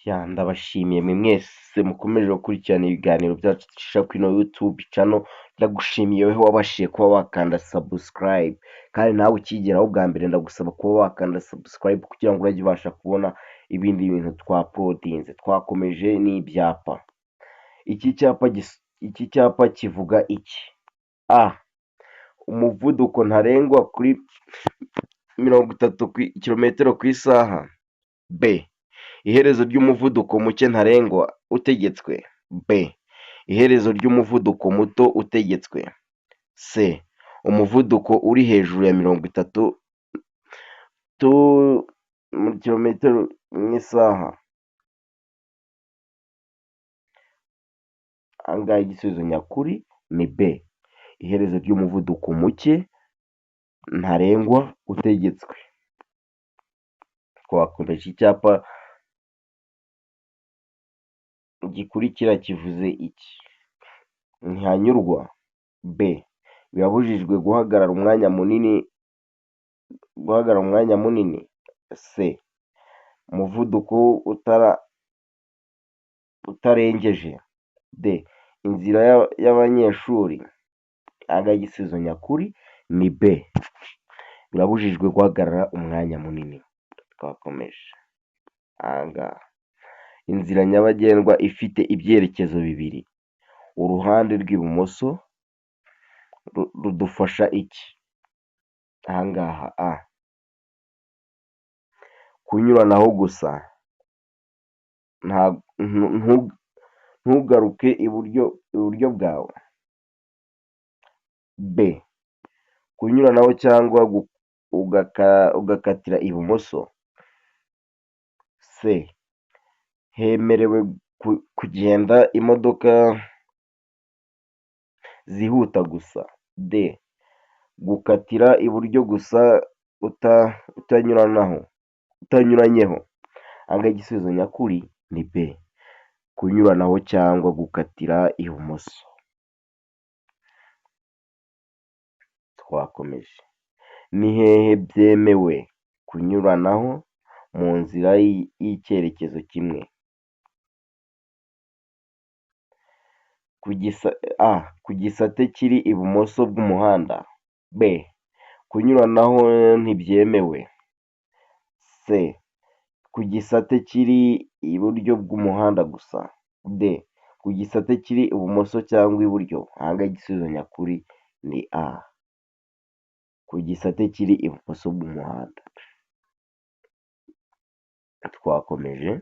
Ya, ndabashimiye mwe mwese mukomeje gukurikirana ibiganiro byacu ducisha kuri ino YouTube channel. Ndagushimiye wowe wabashije kuba wakanda subscribe, kandi nawe ukigeraho bwa mbere ndagusaba kuba wakanda subscribe kugira ngo urajye ubasha kubona ibindi bintu twauploadinze. Twakomeje n'ibyapa. Iki cyapa kivuga iki? A, umuvuduko ntarengwa kuri 30 kilometero ku isaha. B, iherezo ry'umuvuduko muke ntarengwa utegetswe. B, iherezo ry'umuvuduko muto utegetswe. C, umuvuduko uri hejuru ya 30 tu kilometero mu isaha. Aha ngaha igisubizo nyakuri ni B, iherezo ry'umuvuduko muke ntarengwa utegetswe. Twakomeje. Icyapa gikurikira kivuze iki? Ntihanyurwa. B, birabujijwe guhagarara umwanya munini, guhagarara umwanya munini. C, umuvuduko utarengeje. D, inzira y'abanyeshuri. Aha ngaha igisubizo nyakuri ni B, birabujijwe guhagarara umwanya munini. Twakomeje. Aha ngaha inzira nyabagendwa ifite ibyerekezo bibiri, uruhande rw'ibumoso rudufasha iki? Aha ngaha A, kunyuranaho gusa, ntugaruke iburyo bwawe. B, kunyuranaho cyangwa ugakatira ibumoso. C, hemerewe kugenda imodoka zihuta gusa. D, gukatira iburyo gusa utanyuranaho, utanyuranyeho. Aha ngaha igisubizo nyakuri ni B, kunyuranaho cyangwa gukatira ibumoso. Twakomeje. Ni hehe byemewe kunyuranaho mu nzira y'icyerekezo kimwe? A, ku gisate kiri ibumoso bw'umuhanda. B, kunyuranaho ntibyemewe. C, ku gisate kiri iburyo bw'umuhanda gusa. D, ku gisate kiri ibumoso cyangwa iburyo. Aha ngaha igisubizo nyakuri ni A, ku gisate kiri ibumoso bw'umuhanda. Twakomeje.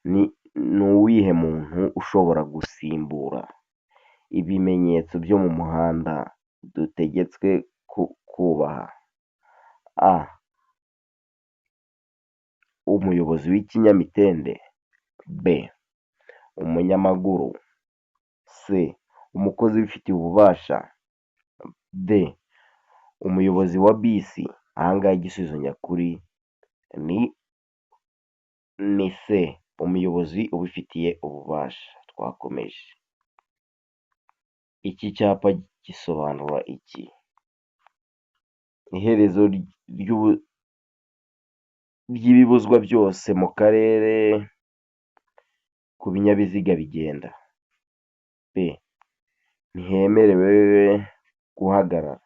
Ni uwihe muntu ushobora gusimbura ibimenyetso byo mu muhanda dutegetswe kubaha? A, umuyobozi w'ikinyamitende. B, umunyamaguru. C, umukozi ubifitiye ububasha. D, umuyobozi wa bisi. Aha ngaha igisubizo nyakuri ni C, umuyobozi ubifitiye ububasha. Twakomeje. Iki cyapa gisobanura iki? Iherezo ry'ibibuzwa byose mu karere ku binyabiziga bigenda. B, ntihemerewe guhagarara.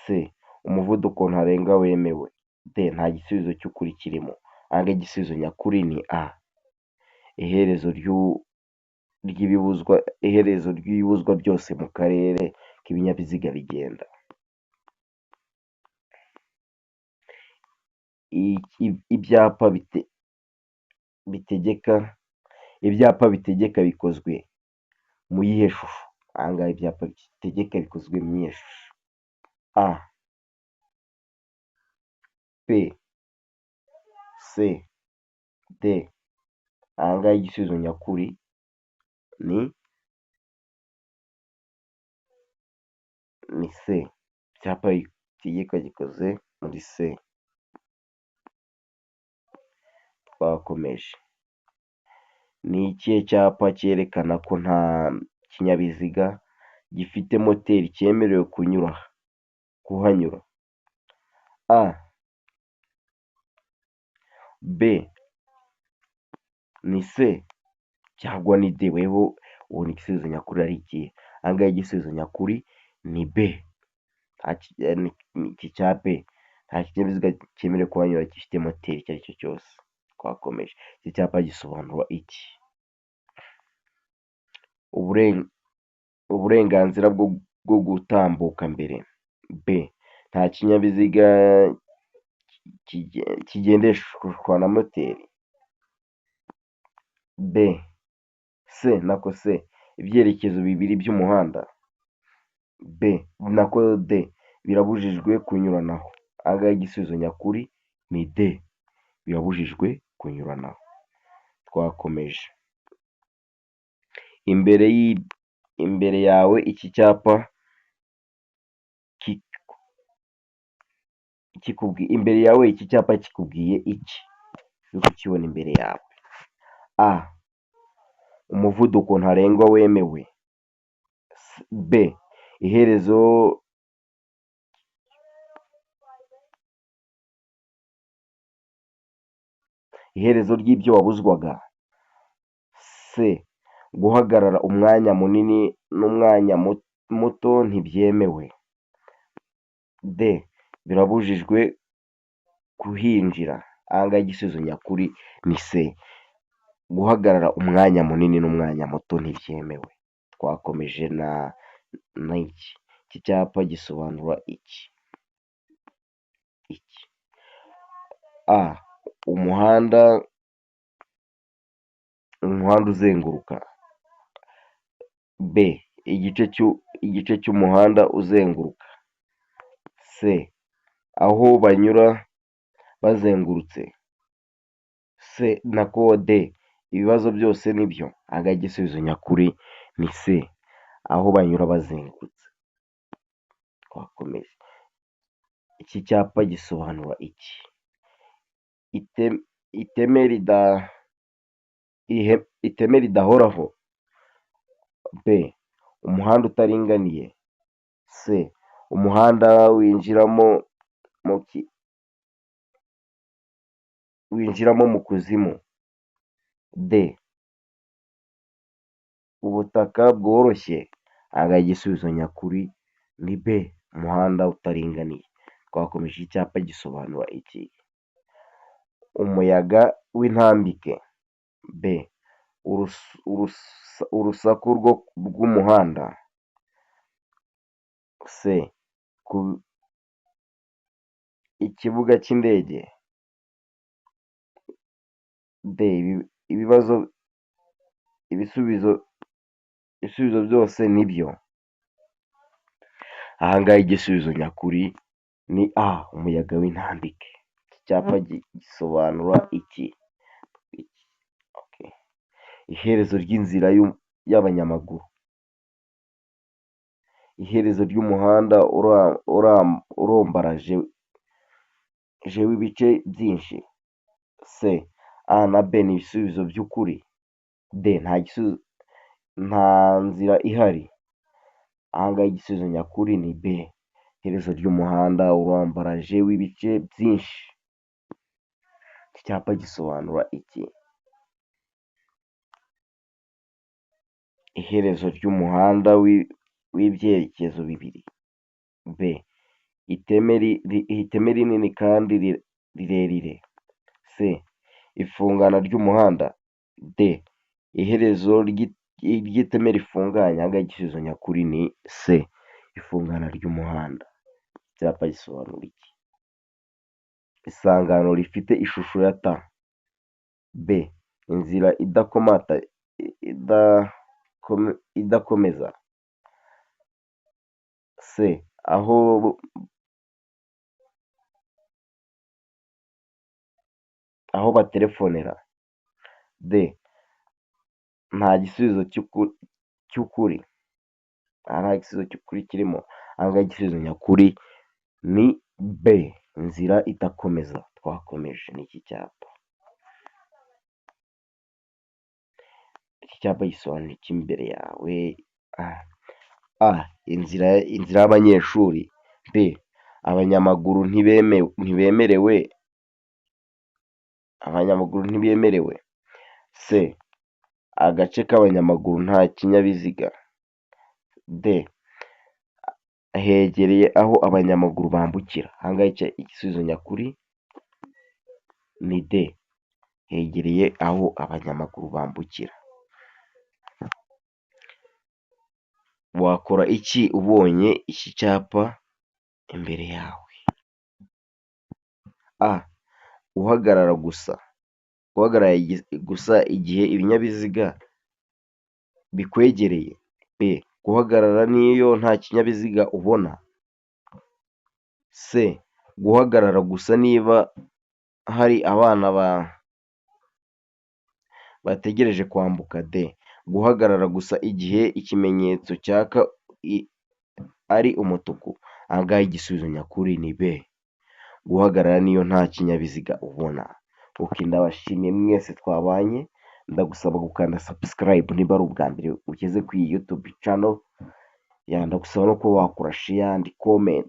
C, umuvuduko ntarengwa wemewe. D, nta gisubizo cy'ukuri kirimo. Aha ngaha igisubizo nyakuri ni A, iherezo ry'ibibuzwa byose mu karere k'ibinyabiziga bigenda. Ibyapa bitegeka, ibyapa bitegeka bikozwe mu yihe shusho? Aha ngaha ibyapa bitegeka bikozwe mu yihe shusho? A, B, C, D. Aha ngaha igisubizo nyakuri ni C, icyapa gitegeka gikoze muri C. Twakomeje. Ni ikihe cyapa cyerekana ko nta kinyabiziga gifite moteri cyemerewe kunyura kuhanyura? A, B, Ni C cyangwa ni D? Weho ubona igisubizo nyakuri ari ikihe? Aha ngaha igisubizo nyakuri ni B. Iki cya B, nta kinyabiziga cyemerewe kuhanyura gifite moteri icyo ari cyo cyose. Twakomeje. Iki cyapa gisobanura iki? Uburenganzira bwo gutambuka mbere. B, nta kinyabiziga kigendeshwa na moteri. B, C, nako C, ibyerekezo bibiri by'umuhanda. B, nako D, birabujijwe kunyuranaho. Aha ngaha igisubizo nyakuri ni D, birabujijwe kunyuranaho. Twakomeje. Imbere yawe iki cyapa, imbere yawe iki cyapa kikubwiye iki? Uri kukibona imbere yawe. A, umuvuduko ntarengwa wemewe. B, iherezo ry'ibyo wabuzwaga. C, guhagarara umwanya munini n'umwanya muto ntibyemewe. D, birabujijwe kuhinjira. Aha ngaha igisubizo nyakuri ni C, guhagarara umwanya munini n'umwanya muto ntibyemewe. Twakomeje na n'iki. Iki cyapa gisobanura iki? Iki: A, umuhanda uzenguruka. B, igice cy'umuhanda uzenguruka. C, aho banyura bazengurutse. C, nako D, ibibazo byose nibyo. Aha ngaha igisubizo nyakuri ni C, aho banyura bazengurutse. Twakomeje. Iki cyapa gisobanura iki? Iteme ridahoraho. B, umuhanda utaringaniye. C, umuhanda winjiramo mu kuzimu. D, ubutaka bworoshye. Aha ngaha igisubizo nyakuri ni B, umuhanda utaringaniye. Twakomeje. Icyapa gisobanura iki? Umuyaga w'intambike. B, urusaku rw'umuhanda. C, ikibuga cy'indege. D, ibibazo ibisubizo byose nibyo. Aha ngaha igisubizo nyakuri ni A, umuyaga w'intambike. Iki cyapa gisobanura iki? Iherezo ry'inzira y'abanyamaguru. Iherezo ry'umuhanda urombaraje w'ibice byinshi. C, A na B ni ibisubizo by'ukuri. D, nta nzira ihari. Aha ngaha igisubizo nyakuri ni B, iherezo ry'umuhanda urambaraje w'ibice byinshi. Iki cyapa gisobanura iki? Iherezo ry'umuhanda w'ibyerekezo bibiri. B, iteme rinini kandi rirerire. C, ifungana ry'umuhanda. D, iherezo ry'iteme rifunganye. Aha ngaha igisubizo nyakuri ni C, ifungana ry'umuhanda. Icyapa gisobanura iki? Isangano rifite ishusho ya T. B, inzira idakomeza. C, aho batelefonera. D, nta gisubizo cy'ukuri. Aha nta gisubizo cy'ukuri kirimo. Aha ngaha igisubizo nyakuri ni B, inzira idakomeza. Twakomeje n'iki cyapa. Iki cyapa gisobanura iki imbere yawe? A, inzira y'abanyeshuri. B, abanyamaguru ntibemerewe. Abanyamaguru ntibemerewe. C. Agace k'abanyamaguru nta kinyabiziga. D. Hegereye aho abanyamaguru bambukira. Aha ngaha igisubizo nyakuri ni D. Hegereye aho abanyamaguru bambukira. Wakora iki ubonye iki cyapa imbere yawe? A. Guhagarara gusa. Guhagarara gusa igihe ibinyabiziga bikwegereye. B. Guhagarara n'iyo nta kinyabiziga ubona. C. Guhagarara gusa niba hari abana bategereje kwambuka. D. Guhagarara gusa igihe ikimenyetso cyaka ari umutuku. Aha ngaha igisubizo nyakuri ni B. Guhagarara niyo nta kinyabiziga ubona. Ok, ndabashimiye mwese twabanye, ndagusaba gukanda subscribe niba ari ubwa mbere ugeze kuri iyi YouTube channel, ndagusaba no kuba wakora share and comment.